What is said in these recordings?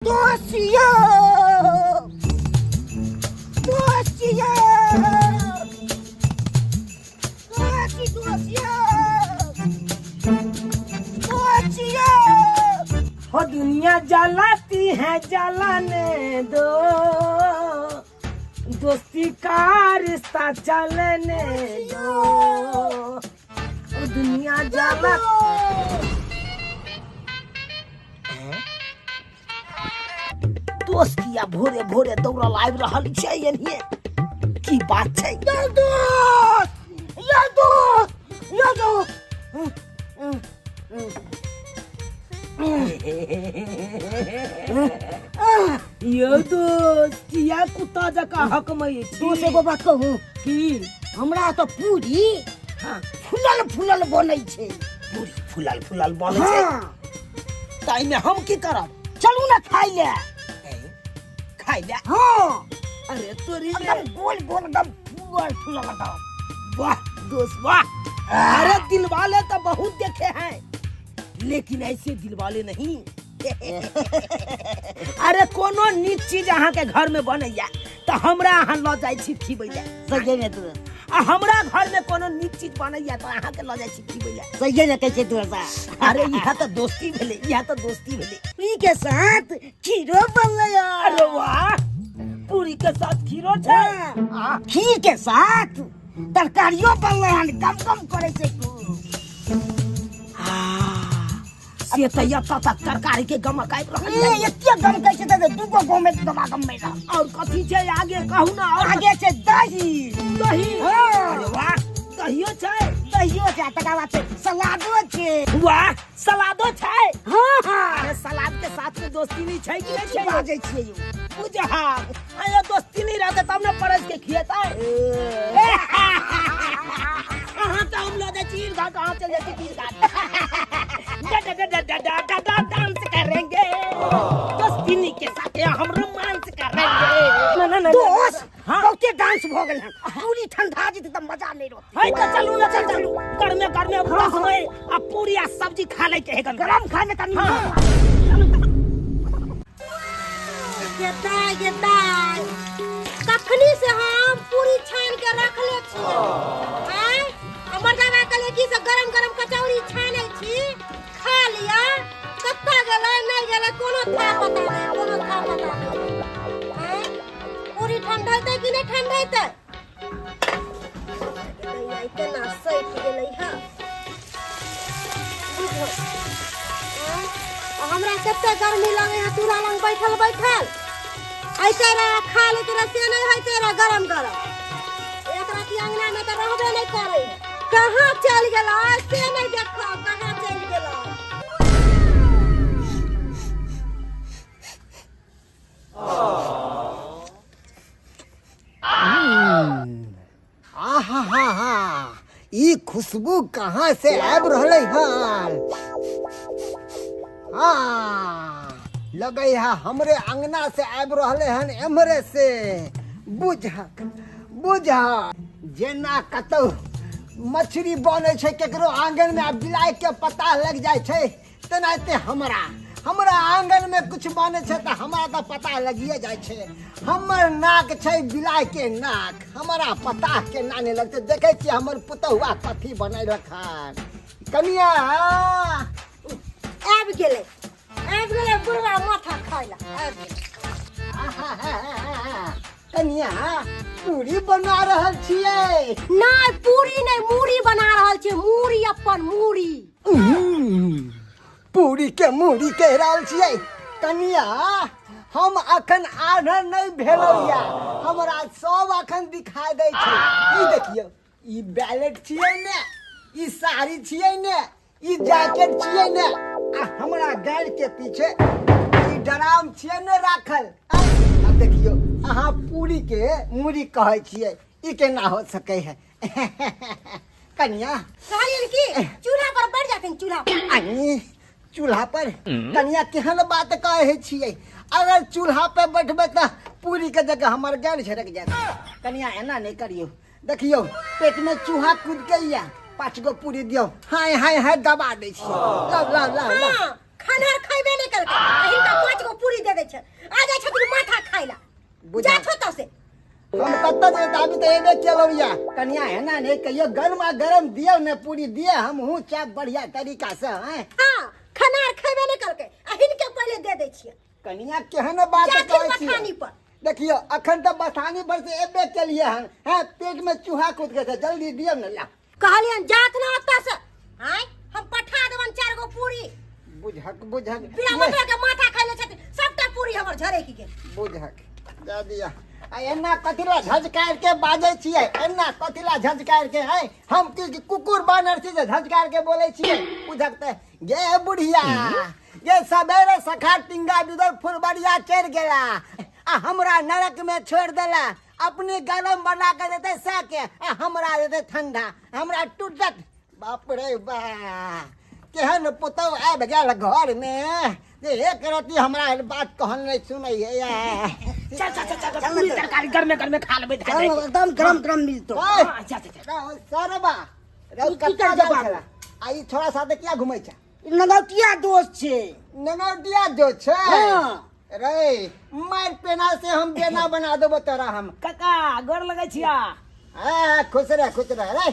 दोस्तिया दोस्तिया दोस्ती दोस्तिया दोस्तिया हो दुनिया जलाती है जलाने दो, दोस्ती का रिश्ता चलने दो। ओ दुनिया जला दोस्त किया भोरे भोरे दौड़ल आबि रहल छै एनहिए, की बात छै? या दोस्त, या दोस्त, या दोस्त। यौ दोस्त, किया कुत्ता जकाँ हकमै छी? दोस्त, एगो बात कहू? की? हमरा तऽ पूरी फूलल फूलल बनै छै। पूरी फूलल फूलल बनै छै? हाँ। ताहिमे हम की करब? चलू ने खाइ ले। खाइ ले? हाँ। अरे तोरी! एकदम गोल गोल, एकदम फूलल फूलल एकदम। वाह दोस्त वाह! अरे दिलवाले तो बहुत देखे हैं, लेकिन ऐसे दिलवाले नहीं। अरे कोनो नीक चीज अहाँ के घर में बनैया तऽ हमरा अहाँ लऽ जाइ छी खिबै लए। सही में दोस्त। आ हमरा घर में कोनो नीक चीज बनैया तऽ अहाँ के लऽ जाइ छी खिबै लए। सही में कहै छै दोस्त। अरे इहा तऽ दोस्ती भेलै, इहा तऽ दोस्ती भेलै। पूरी के साथ खीरो बनलै। अरे वाह, पूरी के साथ खीरो छै? हाँ। खीर के साथ तरकारियो बनलै हन, कम कम करै छै खूब। से तऽ एतऽ तक तरकारी के गमक आबि रहल ए, छै। एते गम कहै छै तऽ दूगो गाँव में दबा गम में रह। और कथी छै आगे, कहू ना और। आगे छै दही। दही? हाँ। अरे वाह, दहियो छै? दहियो छै, तकर बाद छै सलादो छै। वाह, सलादो छै? हाँ। अरे सलाद के साथ में दोस्ती नहीं छै कि नहीं की छै? बाजै छियै यौ? बुझा अरे दोस्ती नहीं रहते तब ने परस के खिएतै। अहाँ तऽ हम लऽ जाइ छी घाट, अहाँ चल जाइ छी पीर घाट। डा डा डा डा डा डा डा डांस करेंगे, दोस्ती के साथ हम रोमांस करेंगे। ना ना ना। दोस्त। हाँ। बहुते डांस भऽ गेल हन, पूरी ठंडा जेतै तऽ मजा नहि रहतै। है तऽ चलू ना, चल चलू। गर्मे गर्मे उदास होए आ पूरी आ सब्जी खा ले के है। गरम खाय में तनी। हाँ। गेदाय गेदाय, कखनी से हम पूरी छान के रखले छी। आय हमर दादा कहले कि से गरम गरम कचौड़ी छानै छी, खा लिया। कत्ता गेलै नहि गेलै, कोनो था पता नहि, कोनो था पता नहि। आय पूरी ठंडैतै कि नहि ठंडैतै? दैया केना सटि गेलै। हँ बुझो, आँय, आ हमरा कते गर्मी लगे है चूल्हा लग बैठल बैठल। ऐसे रह खा लेते रह, से नहीं होते रह गरम गरम। एक राति अंगना में तो रहबे नहीं करे है। कहाँ चल गेला से नहीं देखो, कहाँ चल गेला। आहा हा हा, ई खुशबू कहाँ से आबि रहलै हन? हाँ, लगै है हमरे अंगना से आबि रहलै हन, एम्हरे से। बुझक बुझक, जेना कतौ मछली बनै छै केकरो आंगन में आ बिलाइ के पता लग जाइ छै, तेनाहिते हमरा हमरा आंगन में कुछ बनै छै तऽ हमरा तऽ पता लगिए जाइ छै। हमर नाक छै बिलाइ के नाक, हमरा पता केना नहि लगतै? देखै छियै हमर पुतहुआ कथी बनेलक हन। कनिया! आबि गेलै, आबि गेलै बुढ़वा माथा खाय ला आबि गेलै। कनिया, पूरी बना रहल छियै? नहि, पूरी नहि, मूड़ी बना रहल छी, मूड़ी, अपन मूड़ी। पूरी के मूड़ी कहि रहल छियै? कनिया, हम अखन आढ़र नहि भेलहुँ या, हमरा सब अखन दिखाई दै छै। ई देखियौ, ई बैलेट छियै ने, ई साड़ी छियै ने, ई जैकेट छियै ने, आ हमरा गाड़ि के पीछे ई ड्राम छियै ने राखल। आ देखियौ, अहाँ पूरी के मूड़ी कहै छियै, ई केना हो सकै है कनिया? कहलियनि कि चूल्हा पर बैठ जाथिन, चूल्हा पर। आई, चूल्हा पर? कनिया, केहन बात कहै छियै? अगर चूल्हा पर बैठबै तऽ पूरी के जगह हमर गाड़ झरक जायत। कनिया, एना नहि करियौ। देखियौ, पेट में चूहा कूद के या 5 गो पूरी दियौ, हाय हाय हाय दबा दै छियै। लाउ लाउ लाउ लाउ। हाँ। खनहर खैबे नहि केलकै आ हिनका 5 गो पूरी दे दै छै आ जाइ छथिन माथा खाइ ला बुझा। जा छो से हम कतऽ जे दाबी तऽ एबे केलहुँ या कनिया एना नहि कहियो गरमा गरम दियौ ने पूरी दिअ हमहूँ चाप बढ़िया तरीका से हैं। हाँ खनहर खैबे नहि केलकै आ हिनके पहिले दे दै छियै। कनिया केहन बात जाथिन कहै छियै? बथानी पर। देखियौ अखन तऽ बथानी पर से एबे केलियै हन हैं, पेट में चूहा कूद गेल छै, जल्दी दियौ ने ला। कहलियन जात ना ओतऽ से आँय हम पठा देबन 4 गो पूरी। बुझक बुझक बिना मतलब के माथा खाइ ले छथिन सबटा पूरी हमर झरकि गेल। बुझक दऽ दिअ। आ एना कथी ला झझकार के बाजै छियै, एना कथी ला झझकार के है? हम की कुकुर बानर छी जे झझकार के बोलै छियै? बुझक तऽ गे बुढ़िया गे सबेरे सखा टिंगा बिदर फुलबरिया चढ़ि गेला आ हमरा नरक में छोड़ि देला। अपने गरम बना के देते सह के आ हमरा देते ठंडा, हमरा टूटत। बाप रे बा केहन पुतहु आबि गेल घर में जे एक रत्ती हमरा बात कहल नहीं सुनैया। चल चल चल चल पूरी तरकारी गरमे गरमे खा लेबै। चल एकदम गरम गरम मिलतो। ओए, हाँ, अच्छा, अच्छा, अच्छा। सरबा, रौ ई की कत्ता कर जाइ जवाब? छला? आ ई छोड़ा साथे किया घुमै छै? नगौटिया दोस्त छै। नगौटिया दोस्त छै? हाँ। रे मार पेना से हम बेना बना देबो तोरा हम। काका गोर लगै छिया। हाँ, खुश रह खुश रह। रे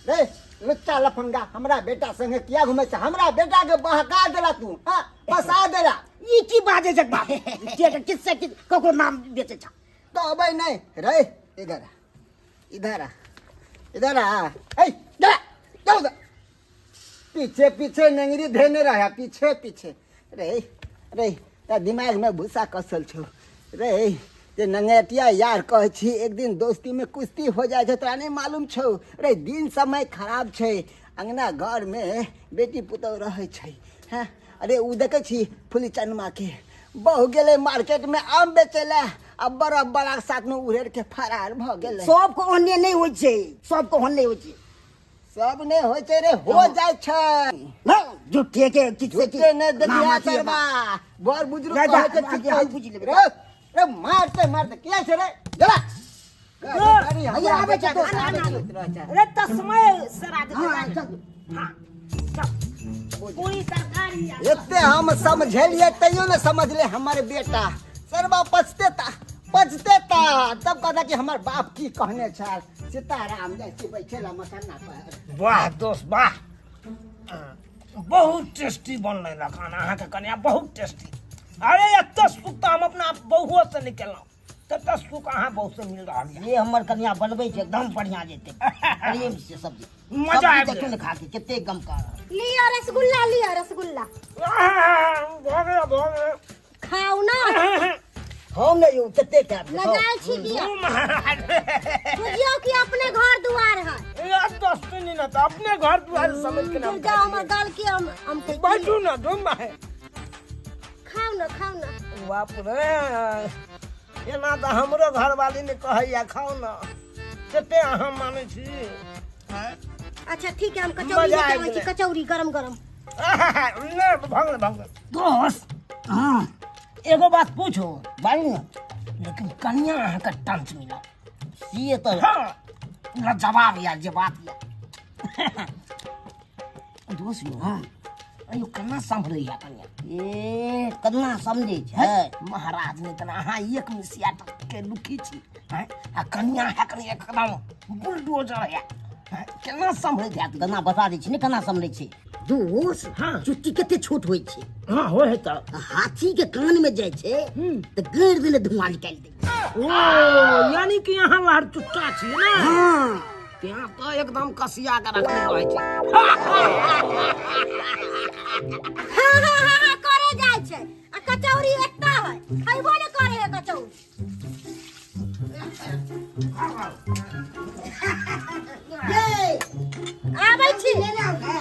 रे लुच्चा लफंगा हमरा बेटा संगे किया घुमै छै? हमरा बेटा के बहका देला तू, हाँ फंसा देला। ई की बाजै छै बाप? के के किस्से की ककरो नाम बेचै छ? तो अबै नहीं रे, इधर आ, इधर आ, इधर आ। ए जा जा उधर। पीछे पीछे नंगरी धेने रहा पीछे पीछे। रे रे ता दिमाग में भूसा कसल छौ रे। जे नंगटिया यार कहै छी एक दिन दोस्ती में कुश्ती हो जाइ छै तोरा नहीं मालूम छौ रे। दिन समय खराब छै, अंगना घर में बेटी पुतहु रहै छै। हैं अरे उ देखै छी फुली चनमा के बहु गेलै मार्केट में आम बेचै लए आ बड़ा बड़ा के साथ में उड़ेर के फरार भऽ गेलै। सबके ओहने नहि होइ छै, सबके ओहने नहि होइ छै। सब नहि होइ छै रे, हो जाइ छै। नहि, झूठे के किछु से झूठे नहि देखिया नाम अथी सरबा, बड़ बुजुर्ग जा, कहै छै जा, ठीक हम कहै बुझि लेबै। रे, रे मारते मारते किया छै रे? जरा। गाड़ी भैया आबै छै दोस्त, आबै आबै छै। अरे तस्मय सरा दे। हाँ, चल। हाँ, चल। पूरी तरकारी आ। एते हम समझेलिए तैयो ने समझले हमर बेटा। सरबा पछते ता पछते ता तब कहता कि हमर बाप की कहने छल। सीताराम जाइ छी बैठे ला मकाना पर। वाह दोस्त वाह, बहुत टेस्टी बनलै ना खाना अहाँके कनिया, बहुत टेस्टी। अरे एते सुख तऽ हम अपना बहुओ से नहि केलहुँ, तते सुख अहाँ बहु से मिल रहल यऽ। ये हमर कनिया बनबै छै एकदम बढ़िया जेतै प्रेम से सब्जी। मजा सब्जी आबि देखियौ गेल। ने खा के कते गमका रहल। लिअ रसगुल्ला, लिअ रसगुल्ला। आह, भऽ गेल, भऽ गेल। खाउ ना। हम नहीं यौ कते खायब। लगायल छी किया? ओ महाराज। बुझियौ कि अपने घर दुआर है। यार दोस्ती नहीं ना तो अपने घर दुआर समझ के ना। दूर जाओ हमर गाल के हम हम के बैठू ना धूम है। खाउ ना, खाउ ना। बाप रे एना तऽ हमरो घरवाली ने कहैया खाउ ना, कते अहाँ मानै छी। आँय? अच्छा ठीक है, हम कचौड़ी मजा लेके आबि आबै छी, गेलै। कचौड़ी गरम गरम। नहि भऽ गेलै, भऽ गेलै। दोस्त हाँ एगो बात पूछो बारी ना, लेकिन कनिया अहाँके टंच मिलल से तऽ हाँ लाजवाब यार जे बात या दोस्त यौ। हाँ अयो केना सम्हरैया कनिया? ए केना समझै छै महाराज नहि तना अहाँ एक मिसिया के दुखी छी हैं? आ कनिया है कनि एकदम बुलडोजर है हैं? केना सम्हरै हैत? केना बता दै छी ने केना सम्हरै छै दोस्त। हाँ। चुट्टी कते छोट होइ छै। हाँ होइ है तऽ। हाथी के कान में जाइ छै तऽ गैर देने धुआं निकालि दै छै। ओ यानी कि अहाँ लहर चुट्टा छी ने? हाँ। त्यहाँ तऽ एकदम कसिया के रखने रहै छै। हाँ, हाँ, हाँ, हाँ, करे जाइ छै आ कचौड़ी एकटा है, खैबो ने करे है कचौड़ी। ये आबै छी। लेने आउ ने।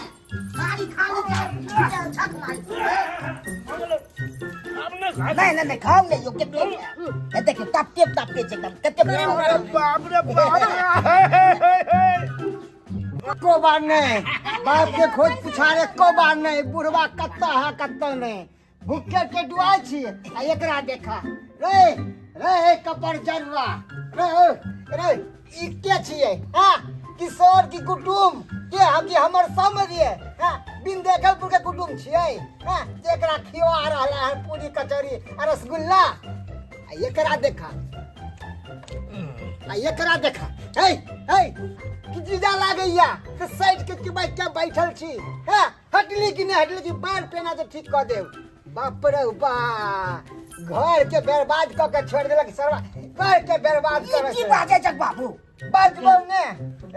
मारी खा ले छक मारी। आब नहि खाइ। नहीं नहीं नहीं खाओ नहीं यो कते ए देखियो टपटे टपटे छै एकदम कते गरम अरे गरम। बाप रे बाप रे, हे, हे, हे। एको बार नहीं बाप के खोज पुछार एको बार नहीं, बुढ़वा कत्ता है कत्ता नहीं, भूखे के डुआई छी आ एकरा देखा रे रे कपर जर्रा रे रे ई के छियै? हाँ कि सर की कुटुम के हम कि हमर समझ ये हाँ बिन देखलपुर के कुटुम छियै हाँ जेकरा खिया रहल है पूरी कचौड़ी आ रसगुल्ला आ एकरा देखा आ एकरा देखा हे हे कि जीजा लागैया से साइड के चुबाई के बैठल छी हाँ हटली कि नहीं हटली कि बाल पेना से ठीक कऽ देब बाप रे बा घर के बर्बाद कऽ के छोड़ देलक सरवा घर के बर्बाद ई कर की बाजै छक बाबू बाजबौ ने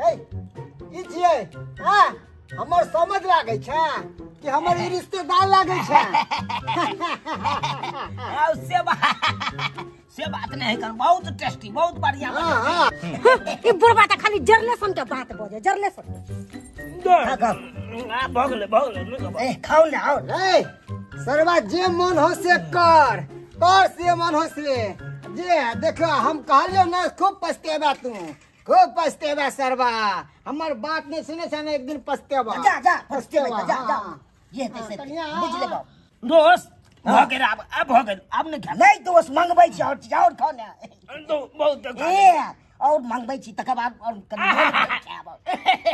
ए ई छियै हाँ हमर समझ लागै छै कि हमर ई रिश्तेदार लागै छै आ, से बात से बात नहीं कर बहुत टेस्टी बहुत बढ़िया हाँ हाँ ई बुढ़बा तऽ खाली जरले सन के बात बजे जरले सन के। आ, भऽ गेलै भऽ गेलै नहि कहब। ए खाउ ने आओ ए सरवा जे मन हो से कर कर से मन हो से जे देखो हम कहलियो ना खूब पछतेबा तू खूब पछतेबा सरवा हमर बात नहीं सुने से ना एक दिन पछतेबा जा जा पछतेबै पछतेबा जा जा हाँ। ये हेतै से कनिया। बुझि लेबौ दोस्त भऽ गेल आब आब भऽ गेल आब नहि खायब नहीं दोस्त मंगबै छी और चीज और खाउ ने तो बहुत ए और मंगबै छी तकर बाद और कनि और खायब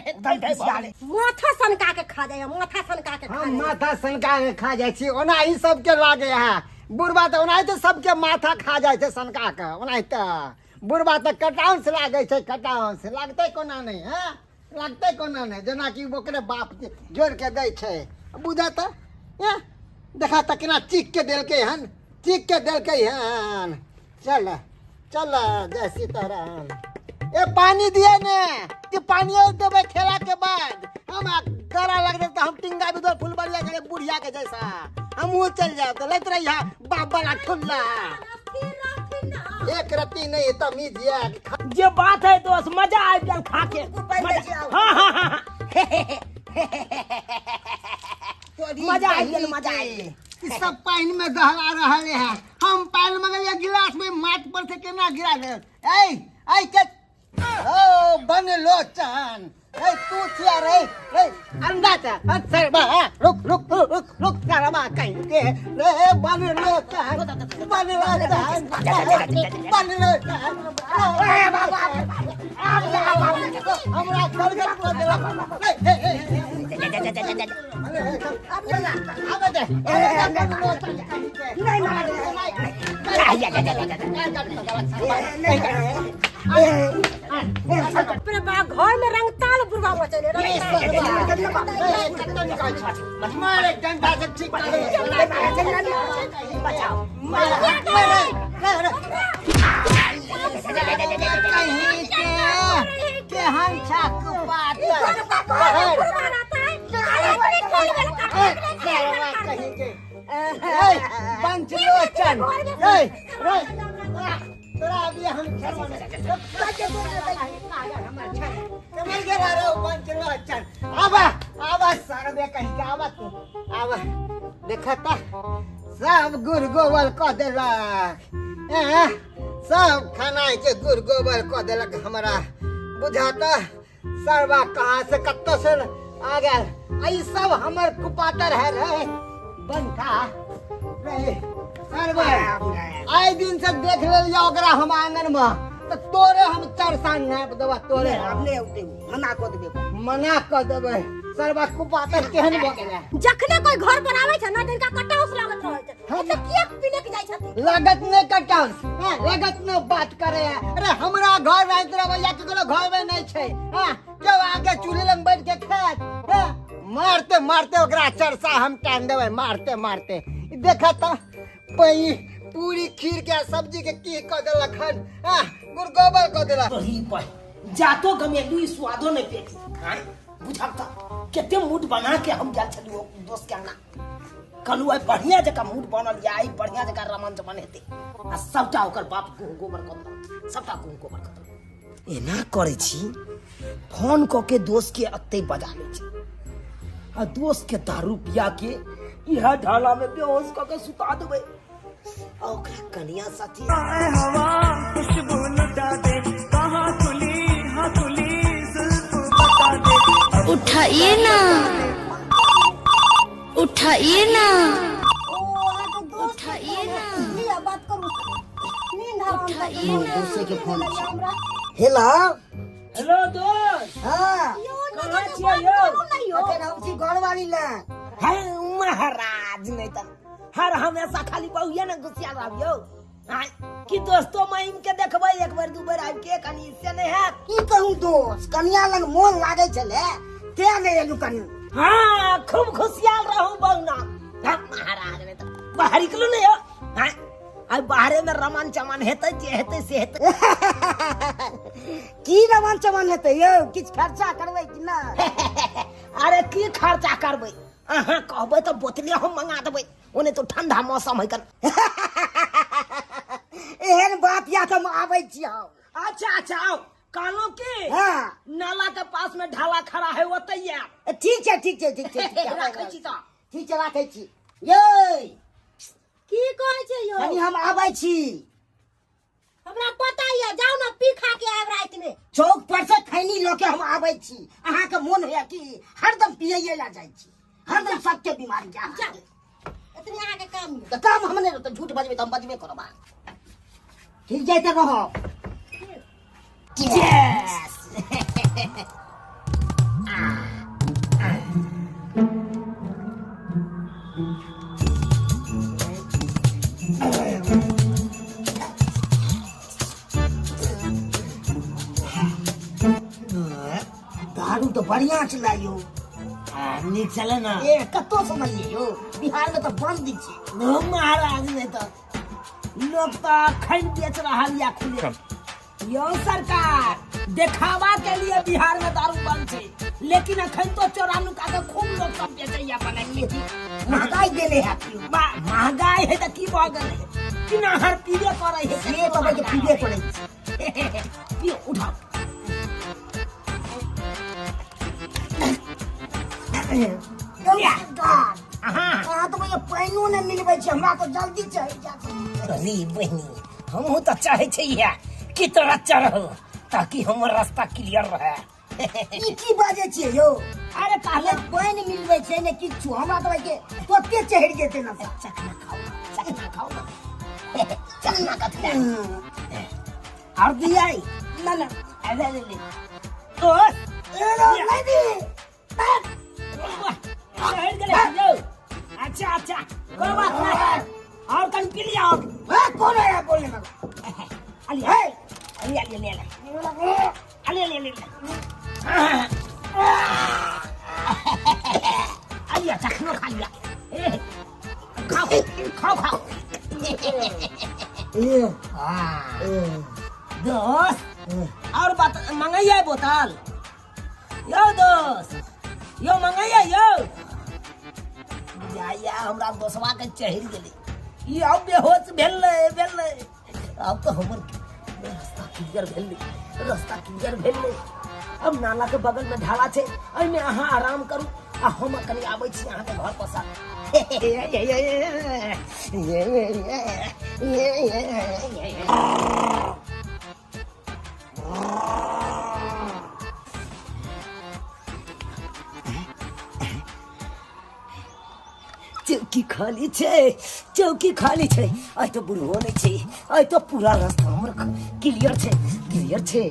एकदम खुशियाल माथा सनका के खा जाइए माथा सनका के खा हम जाइए माथा सनका के खा जाइ छी ओना ई सबके लागे है बुढ़बा तऽ ओनाहिते सबके माथा खा जाइ छै सनका के ओनाहिते बुढ़बा तऽ कटाउंस लागै छै कटाउंस लागतै कोना नहि हैं लागतै कोना नहि जेनाकि ओकरे बाप के जोड़ के दै छै बुझा तऽ हैं देखा तऽ केना चीख के देलकै हन चीख के देलकै हन चल चल जय सीताराम ए पानी दिए ने कि पानियो देबै खेला के बाद हम गला लग जाए तो हम टिंगा भी दो फुलबरिया के बुढ़िया के जैसा हमहूँ चल जाओ तो लैत रहिया बाप वाला ठुल्ला एक रत्ती नहीं तमीज ये जे बात है दोस्त मजा आबि गेल खा के पहिले जाओ। हाँ हाँ हाँ हाँ। मजा आबि गेल मजा आबि गेल ई सब पानि में गहरा रहल है हम पानि मंगलिए गिलास में माथ पर से केना गिरा दे ऐ ऐ के ओ बन लोचन ऐ तू छिया रे रे अंडा चा सर बा रुक रुक रुक रुक सारा कहीं के रे बन लोचन बन लोचन बन लोचन ए बाबा हमरा घर के पूरा देलक ए ए ए अपने बा घर में रंगताल बुढ़वा मचले पंचलोचन तोरा अभी हम आवा आवा सरबे कहीं के आवा तू आवा देखता सब गुड़ गोबर कऽ देलक एँ, सब खाना के गुड़ गोबर कऽ देलक हमरा बुझाता सरबा कहाँ से कत्तो से आ गेल आ ई सब हमर कुपातर है रे बंठा रे सरबा आइ दिन से देख लेलियै ओकरा हम आंगन में तऽ तोरे हम चरसा नाप देबा तोरे आब नहि औतै उ, मना कऽ देबै मना कऽ देबै सरबा कुपातर केहन भऽ गेलै जखने कोई घर पर आवे छै ना तिनका कटाउस लागत रहै छै ई सब किया पीने के जाइ छथिन लागत नहीं कटाउस हाँ, लागत न बात करे है अरे हमरा घर रात रवैया केकरो घर में नहीं छै हाँ जब आके चूल्हे लग बैठ के खात हाँ, मारते मारते ओकरा चरसा हम टान देबै मारते मारते ई देखा त पई पूरी खीर के सब्जी के की क देलक हन हाँ गुड़ गोबर क देलक तोही पर जातो गमेलू ई स्वादो नहि पेटू आँय बुझब तऽ कते मूड बना के हम गेल छलियै दोस्त के अंगना कहलहुँ आइ बढ़िया जकाँ मूड बनल या आइ बढ़िया जकाँ रमन चमन हेतै आ सबटा ओकर बाप गुह गोबर कऽ देलक सबटा गुह गोबर कऽ देलक एना करै छी फोन कऽ के दोस्त के अत्ते बजा लै छी आ दोस्त के दारू पिया के इएह ढाला में बेहोश कऽ के सुता देबै आ ओकरा कनिया साथी हवा खुशबू लुटा दे कहाँ खुली हाँ खुली जुल्फ बता दे उठाइए ना उठाइए ना उठाइए ना लिअ बात करू नींद हराम उठाइए ना दोसे के फोन छै हेलो हेलो दोस्त। हाँ। यौ कहाँ नजर छियै बंद यौ? करू ने यौ। अखन हम छी घरवाली लग। है महाराज, नहीं तो हर हमेशा खाली बहुए ने गुस्सा रहबियो। आय, कि दोस्तो महिम के देखबै एक बेर दू बेर आबि के कनी से नहीं हैत। की कहूँ दोस्त, कनिया लग मोन लागै छलै तें नहि एलहुँ कनी। हाँ, खूब खुशियाल रहू बहुना। हाँ, महाराज ने तो बाहर निकलू नहीं हो। हाँ, आइ बाहरे में रमन चमन हेतै, जे हेतै से हेतै। की रमन चमन हेतै यौ, किछु खर्चा करबै कि ना? अरे की खर्चा करबै, अहाँ कहबै तऽ बोतले हम मंगा देबै, ओने तो ठंडा मौसम है कन। एहन बात या तऽ हम आबै छी हम। अच्छा अच्छा आओ, कहलहुँ की हाँ। नाला के पास में ढाला खड़ा है ओतै आयब। ठीक छै ठीक छै ठीक छै, ठीक छै। राखै छी तऽ। ठीक छै, राखै छी। यै की कहै छै यौ? कनी हम आबै छी। हमरा पता यऽ, जाउ ने पी खा के आयब राति में। चौक पर से खैनी लऽ के हम आबै छी। अहाँके मोन होइया कि हरदम पियैये लए जाइ छी, हरदम सबके बीमारी छै अहाँके। जाउ, एतने अहाँके काम यऽ। तऽ काम हम नहि रहतै, झूठ बजबै तऽ हम बजबे करब। अहाँ ठीक जाइते रहब। यस। दारू तऽ बढ़िआँ छलै यौ। नीक छलै ने? ए कतौ समझलियै यौ, बिहार में तऽ बंद छै। महाराज नहि तऽ लोक तऽ अखन बेच रहल या खुले। यौ सरकार, देखावा के लिए बिहार में दारू बंद छै, लेकिन अखन तो चोरा नुका के खूब लोग सब बेचैया बनाइए। महगाई गेलै है। महगाई है तऽ की भऽ गेलै, बिना हर पीबे करै है। से तऽ भाइ पीबे करै छै। पियो, उठाओ। यौ सरकार, अहाँ तऽ भैया पानिओ नहि मिलबै छै, हमरा तऽ जल्दी चढ़ि जायत। अरे बहिनी, हमहूँ तऽ चाहै छी इएह कि तोरा चढ़ो ताकि हमर रास्ता क्लियर रहे। ई की बाजै छियै यौ? अरे कहले ने पानि मिलबै छै ने किछु, हमरा तऽ भाइ तोते चढ़ि जेतै ने। चखना खाओ ना, चखना खाओ ना, चखना कथी लए? और दिया ना ना। अरे ले ले दोस्त। ए, नहीं दी। चढ़ गेलै यौ। अच्छा अच्छा, कोई बात नहीं, और कन पी लिया और। ए, कौन है बोलने वाला? अलिया अलिया अलिया अलिया अलिया अलिया अलिया अलिया, चखनो खा लिया। ए, खाओ खाओ खाओ। ए, हाँ। ए, दोस्त, और बात मंगाइए बोतल यौ दोस्त, यौ मंगाइए यौ। बुझाइया हमरा दोसवा के चढ़ि गेलै ई, अब बेहोश भेलै भेलै। आब तऽ हमर रास्ता क्लियर भेलै, रास्ता क्लियर भेलै। अब नाला के बगल में ढाला छै, एहिमे अहाँ आराम करू आ हम कनि आबै छी अहाँके घर पर सँ। चौकी खाली छै, चौकी खाली छै। आइ तऽ बुढ़ो नहि छै, आइ तऽ पूरा रास्ता हमर क्लियर छै, क्लियर छै।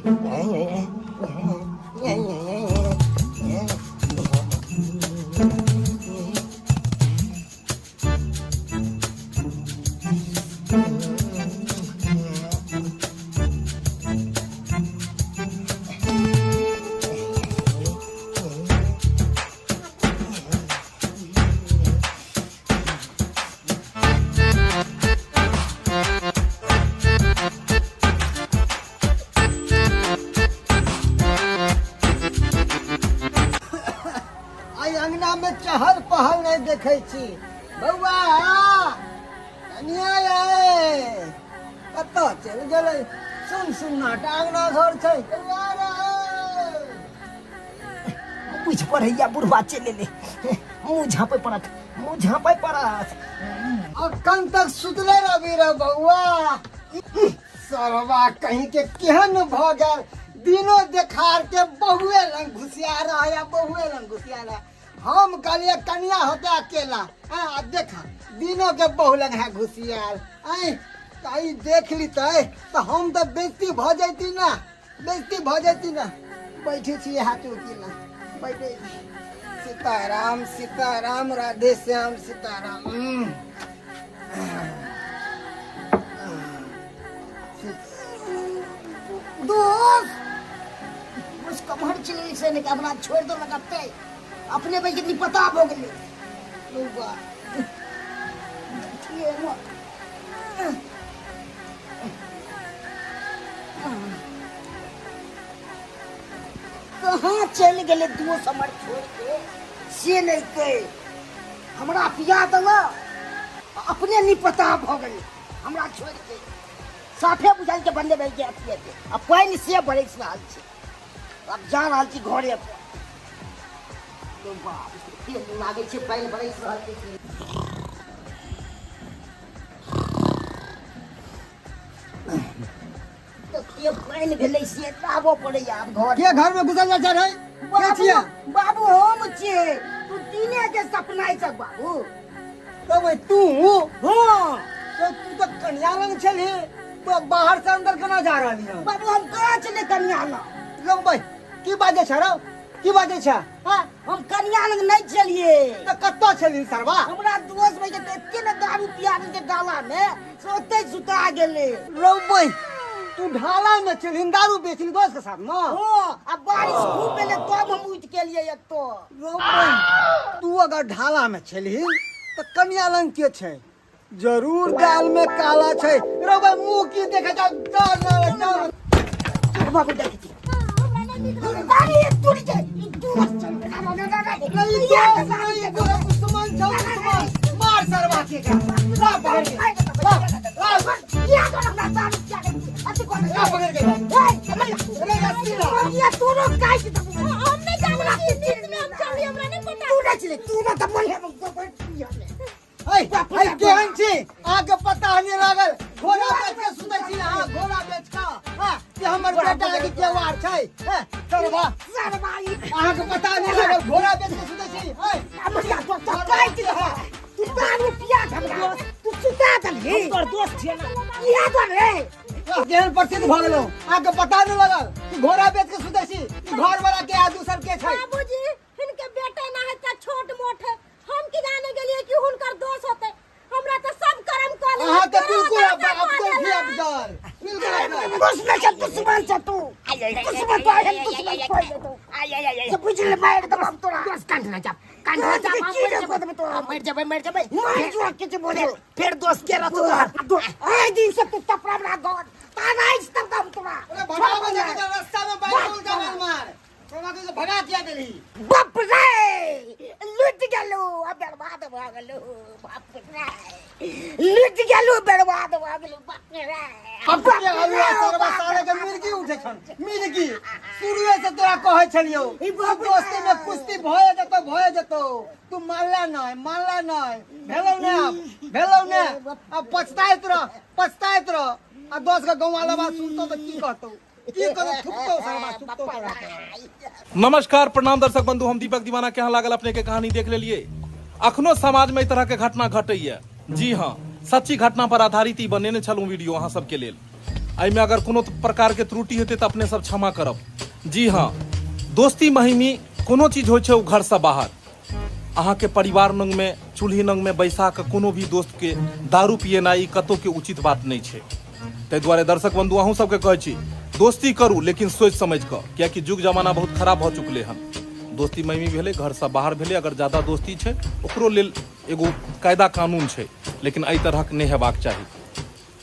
आइ अंगना में चहल पहल नहीं देखे छी। बौआ कनिया यै, कतऽ चलि गेलै? सुन सुन्नाटा अंगना घर छै। बौआ रे। बुझ पड़ैया बुढ़वा चलि एलै, मुँह झाँपै पड़त, मुँह झाँपै पड़त। अखन तक सुतले रहबी रे बौआ? सरवा कहीं के केहन भऽ गेल, दिनो देखार के बहुए लंग घुसिया रहा या बहुए लंग घुसिया रहा। हम कहलिए कनिया होते अकेला, आ देखा दिनो के बहु लंग है घुसियाल। आय ताई देख ली तय तो हम तो बेइज्जती भऽ जैती ना, बेइज्जती भऽ जैती ना। बैठे छी हाथ चौकी लग बैठे छी। सीताराम सीताराम राधे श्याम सीताराम। दोस्त बस कमहर चले से नहीं हमरा छोड़ दो लगते अपने भाई कितनी पता हो गेलै बौआ देखिए ना। कहाँ चलि गेलै दोस्त हमर छोड़ के से नहीं कहे हमरा पिया देलक अपने नहीं पता भऽ गेलै हमरा छोड़ के साफे बुझायल के बन्दे भए के अथी हेतै आ पानि से बरसि रहल छै आब जा रहल छी घरे पर तो बाप रे, लागै छै पानि बरसि रहल छै। देखिए पानि भेलै से आबऽ पड़ैया आब घर। के घर में घुसल जाइ छै रे? के छियै? बाबू हम छियै। तू दिने के सपना छ बाबू। तब तू? हाँ। तो तू तो कन्या लंग छलही, तो बाहर से अंदर केना जा रहली हन? बाबू हम कहाँ छलै कन्या लग? लौ भाई, की बाजै छ रौ? की बाजै छ? हाँ, हम कन्या लग नहीं छलिए। तो कतऽ छलही सरवा? हमरा दोस्त भाई के एते ने दारू पिया देलकै डाला में से ओतै सुता गेलै। रौ भाई, तू ढाला में छलही, दारू बेचली दोस्त के साथ में? हाँ, आ बारिश खूब भेलै तब हम उठि गेलियै एतऽ। रौ भाई, तू अगर ढाला में छलही तऽ कन्या लंग के छै? जरूर दाल में काला छै। रौ भाई, मुंह की देखे जा, जा, जा, जा। बाबू देखै छी। अरे टूट जाए ई दोस्त छै। नहीं दोस्त नहीं, तोरा दुश्मन छौ, दुश्मन। मार सरवा के का। ला पकड़ के। ला, ला। ला पकड़ के। अरे रस्सी ला। हम नहीं जानै छी, नींद में हम चलली, हमरा नहीं पता। ऐ, ऐ केहन छी? अहाँके पता नहि लागल? घोड़ा बेच के सुतै छी अहाँ, घोड़ा बेच के। हाँ, कि हमर बेटा के केवार छै। हैं, सरवा। अहाँके पता नहि लागल? घोड़ा बेच के सुतै छी। ऐ, तोर दोस्त छियै ना? केहन प्रसिद्ध भऽ गेलहुँ? अहाँके पता नहि लागल कि घोड़ा बेच के सुतै छी? ई घर वाला के आ दोसर के छै? बाबूजी, हिनके बेटा ना है त छोट मोट है, हम की जाने गेलिए कि हुनकर दोष होते। हमरा त सब कर्म क लेलक। अहाँ तऽ तोरा बिल्कुल दशा अब कऽ अफजल छी, देलक। अफजल बिल्कुल अफजल। दुश्मन छै, दुश्मन छै तू, दुश्मन तो है, दुश्मन कोई नहीं तू से बुझ ले, मार देब हम तोरा। दोस्त कंठ ना जाब, कंठ ना जाब, हम की मर रे जेबै। देब तोरा? हम मर जेबै, मर जेबै। मार जो के जे बोले। फेर दोस्त के रहतो तोहर। आइ दिन से तू तपरा हमरा घर तार आइ तब हम तोरा अरे भगाबऽ जाके तऽ रास्ता में बाइक उड़ जाबल मार। तोरा के भगा दिया देलही। बाप रे, लुट गेलू, अब बर्बाद भऽ गेलू। बाप रे, लुट गेलू, बर्बाद भऽ गेलू। बाप रे। अब के हलुआ सरवा साले के मिर्गी उठे छन, मिर्गी। शुरुए से तोरा कहै छलियौ ई बाप रे। दोस्ती में कुश्ती भए जेतौ, भए जेतौ। तू मानला नहि, मानला नहि। भेलौ ने आब, भेलौ ने आब। पछताइत रह, पछताइत रह। आ दोस्त के गौवा लबा सुनतौ तऽ की कहतौ, की कहतौ? थुकतौ सरवा, थुकतौ तोरा। नमस्कार, प्रणाम दर्शक बंधु, हम दीपक दीवाना। केहन लागल अपने के कहानी देख लेलिए? अखनो समाज में एहि तरह के घटना घटैया। जी हाँ, सच्ची घटना पर आधारित ई बनेने छलहुँ वीडियो अहाँ सबके लेल। एहिमे अगर कोनो प्रकार के त्रुटि हेतै तऽ अपने सब क्षमा करब। जी हाँ, दोस्ती महिमी कोनो चीज होइ छै ओ घर से बाहर अहाँके परिवार नंग में चूल्ही नंग में बैसा कऽ कोनो भी दोस्त के दारू पिएनाइ ई कतौ के उचित बात नहि छै। ताहि दुआरे दर्शक बंधु, अहूँ सबके कहै छी, दोस्ती करू लेकिन सोचि समझि कऽ, कियाकि युग जमाना बहुत खराब भऽ चुकलै हन। दोस्ती महिमी भेलै घरसँ बाहर भेलै। अगर ज्यादा दोस्ती छै ओकरो लेल एगो कायदा कानून छै, लेकिन एहि तरहक नहि हेबाक चाही।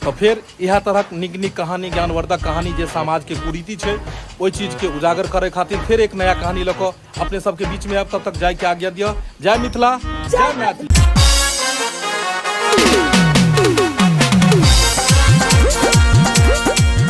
तऽ फेर इएह तरहक नीक नीक कहानी, ज्ञानवर्धक कहानी, जे समाजके कुरीति छै ओहि चीजके उजागर करै खातिर फेर एक नया कहानी लऽ कऽ अपने सबके बीचमे आयब। तब तक जायके आज्ञा दिअ। जय मिथिला, जय मैथिली।